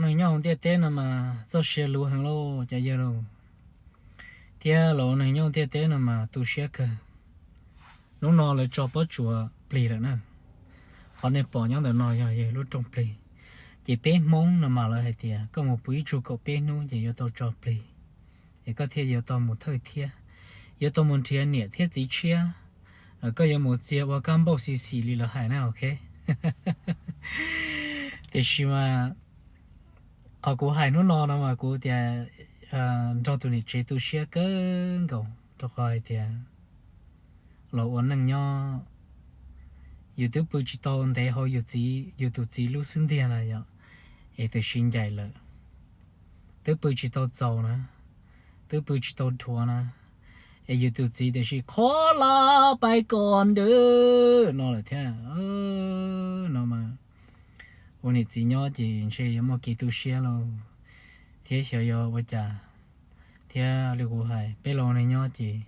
Neeg nyob hauv ntiaj teb no mas txoj sia luv heev lauj cov yawg lauj, thiab los ua neeg nyob hauv ntiaj teb no mas tu siab kawg. Hnub no lawv tso pob tsuas plig lawm na. Qhov nej pom nyob ntawm no yog yawg lub rooj plig. Ces peb Hmoob no mas lawv hais tias koj mus puv ib tsug kaum peb hnub ces yuav tau tso plig, es koj thiaj yuav tau mus thawj thiab, yuav tau mus nrhiav niam thiab txiv tshiab, koj yuav mus txia ua kab npauj xi xim li lawv hais na, ok. Tiam sis mas qhov kuv hais hnub no no mas kuv tias nrog tus niam tsev tu siab kawg nkaus rau qhov hais tias los ua neej nyob, yus twb pw tsis tau ntev hauv yus tus txiv lub xub ntiag na yom, es tiam sis ncaim lawm, twb pw tsis tau txaus na, twb pw tsis tau dhuav na, es yus tus txiv tiam sis qhov lawv pais kom ntawd no lawm thiab. No mas ua niam txiv nyob ces ntshe yuav muaj kev tu siab lauj, thiab xyov yuav ua cas. Thiab li kuv hais peb los ua neeg nyob ces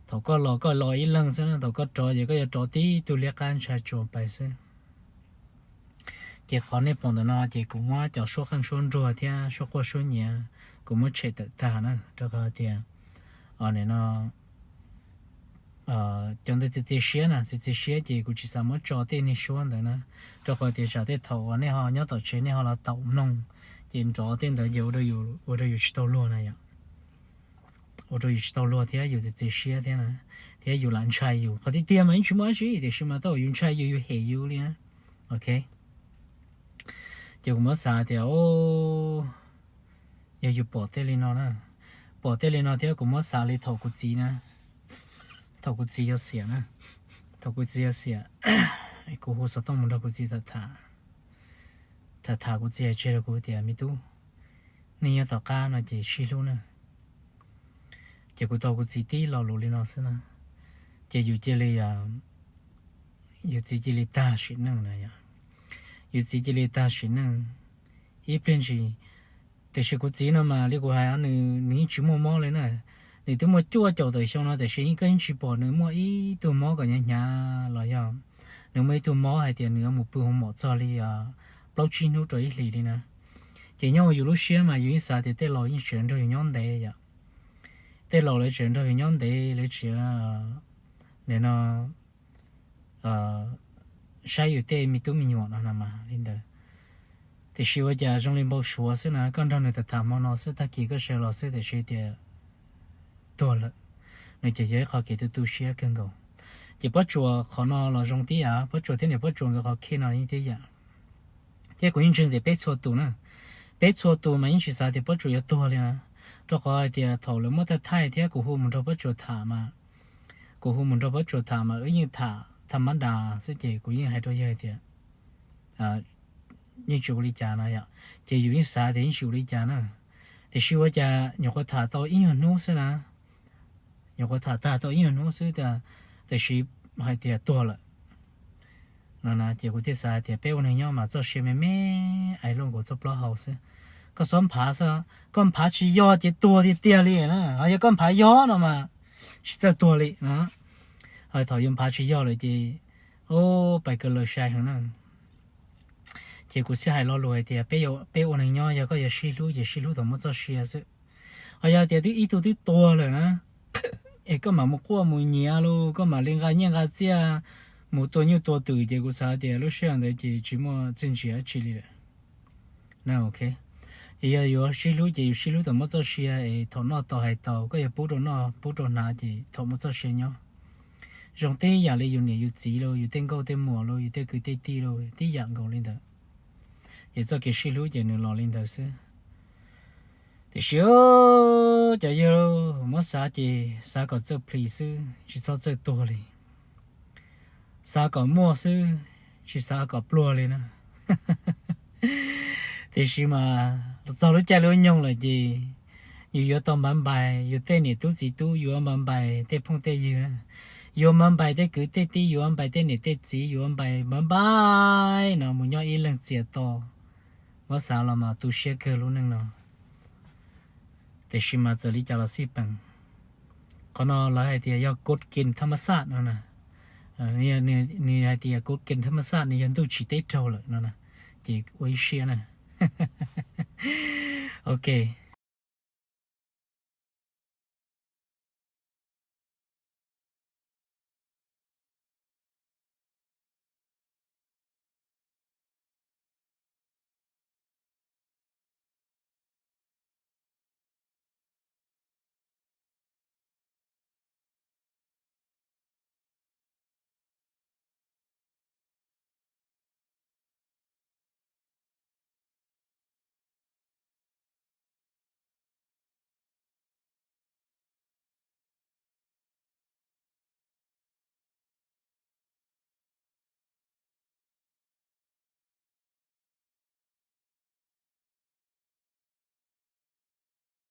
thaum koj los koj los ib leeg xwb na, thaum koj rov ces koj yuav rov tib tug liab qab ntsha tsuas pais xwb. Ces qhov nej pom ntawm no ces kuv muab cov suab qeej suab nruas thiab suab quaj suab nyiav kuv muab tshem tawm tag na, rau qhov tias no cov ntawd txias txias siab na, txias txias siab ces kuv tsis xav muab tso tej niag suab ntawd na, rau qhov tias tsam tej thaum uas nej ho nyob tom tsev nej ho los taum mloog, ces nrov tej ntawd ces ua rau yus tsis tau luag na yom, ua rau yus tsis tau luag thiab yus txias txias siab thiab na, thiab yus lam ntshai yus. Qhov tiag tiag mas yeej tsis muaj dab tsi, tiam sis mas tau yus ntshai yus, yus hem yus li na. Ok, ces kuv muab xav tias yog yus pom tej li no na, pom tej li no thiab kuv muab xav li thaum kuv txiv na, thaum kuv txiv yog xiam na, thaum kuv txiv yog xiam, kuv hu xov tooj mus nrog kuv txiv tham tham, kuv txiv hais tseg rau kuv tias me tub, nej nyob tom qab no ces sib hlub na. Ces kuv tau kuv txiv tib lo lus li no xwb na, ces yus cia li, yus txiv cia li tag sim neej na yom, yus txiv cia li tag sim neej ib pliag ntsis. Tiam sis kuv txiv no mas li kuv hais, nws, nws yeej tsis muaj mob li na, nws twb muaj cuaj caum tawm xyoo no tiam sis yeej, koj yeej tsis pom nws muaj ib tug mob kom hnyav hnyav los yog nws muaj ib tug mob hais tias nws yuav mus pw hauv mom txog li plaub tsib hnub rau ib hlis li na. Ces nyob hauv yus lub siab mas yus yeej xav tias tej laus yeej tseem nrog yus nyob ntev yom, tej laus lawv tseem nrog yus nyob ntev, lawv tseem, nim no saib yus tej me tub me nyuam no no mas li ntawd. Tiam sis ua cas zoo li npau suav xwb na, koj nrog nws tham tham hmo no xwb, tag kis koj sawv los xwb tiam sis tias tuag lawm. Nws ces yog ib qho kev tu tu siab kawg nkaus. Ces pob tsuas qhov no los zoo tib yam, pob tsuas thiab niam pob tsuas nkawd qhov khej no yeej tib yam. Thiab kuv yeej ntseeg tias peb txhua tus na, peb txhua tus mas yeej tsis xav tias pob tsuas yuav tuag li na, rau qhov hais tias thaum lawv muab thaij thaij thiab kuv hu mus nrog pob tsuas tham mas, kuv hu mus nrog pob tsuas tham mas wb yeej tham tham mab das xwb ces kuv yeej hais rau yawg tias yeej tsis ua li cas na yom, ces yus yeej xav tias yeej tsis ua li cas na. Tiam sis ua cas nyuam qhuav tham tau ib nyuag hnub xwb na, nyuam qhuav tham tag tau ib nyuag hnub xwb tiam sis hais tias tuag lawm no na, ces kuv thiaj xav hais tias peb ua neeg nyob mas txoj sia me me, ais luaj nkaus txoj plaub hau xwb. Koj xob nphav xwb, koj nphav tsis yog ces tuag tiag tiag li na, ho yog koj nphav yog no mas tsis txawj tuag li no. Ho thaum yus nphav tsis yog lawm ces, o, pais kaw laws sai heev na. Ces kuv thiaj hais lo lus hais tias peb ua neeg nyob yog koj yuav sib hlub ces sib hlub thaum muaj txoj sia xwb. Ho yog tias twb ib tug twb tuag lawm na, es koj mam mus quaj mus nyiav los koj mam li nqa nyiaj nqa txiaj mus tua nyuj tua twm ces kuv xav tias lub sij hawm ntawd ces tsis muaj txiaj ntsig dab tsi li lawm. Ces yog yuav sib hlub ces yus sib hlub thaum muaj txoj sia es thaum noj tau hais tau, koj yuav pub rau noj pub rau hnav ces thaum muaj txoj sia nyob. Zoo tib yam li yus niam yus txiv los yus tej nkauj tej muam los yus tej kwv tej tij los tib yam nkaus li ntawd. Ces txoj kev sib hlub ces nws los li ntawd xwb. Tiam sis cov yawg muab xav ces xav kom txawj plis xwb tsis txhob txawj tuag li. Xav kom muaj xwb tsis xav kom pluag li na. Tiam sis mas txog lub caij lub nyoog lawm ces yus yuav tau npaiv npais yus tej niam tub txiv tub, yuav npaiv npais tej phooj tej ywg na, yuav npaiv npais tej kwv tej tij, yuav npaiv tej niam tej txiv, yuav npaiv npaiv npais no mus nyob ib leeg txias to. Muab xav los mas tu siab kawg lub neej no. Tiam sis mas txawm li cas los xij peem, qhov no lawv hais tias yog kod kin thab mab xaj no na. Nws hais tias kod kin thab mab xaj nws yog ntuj tsim teb raug lawm no na, ces ua ib siab na. Ok,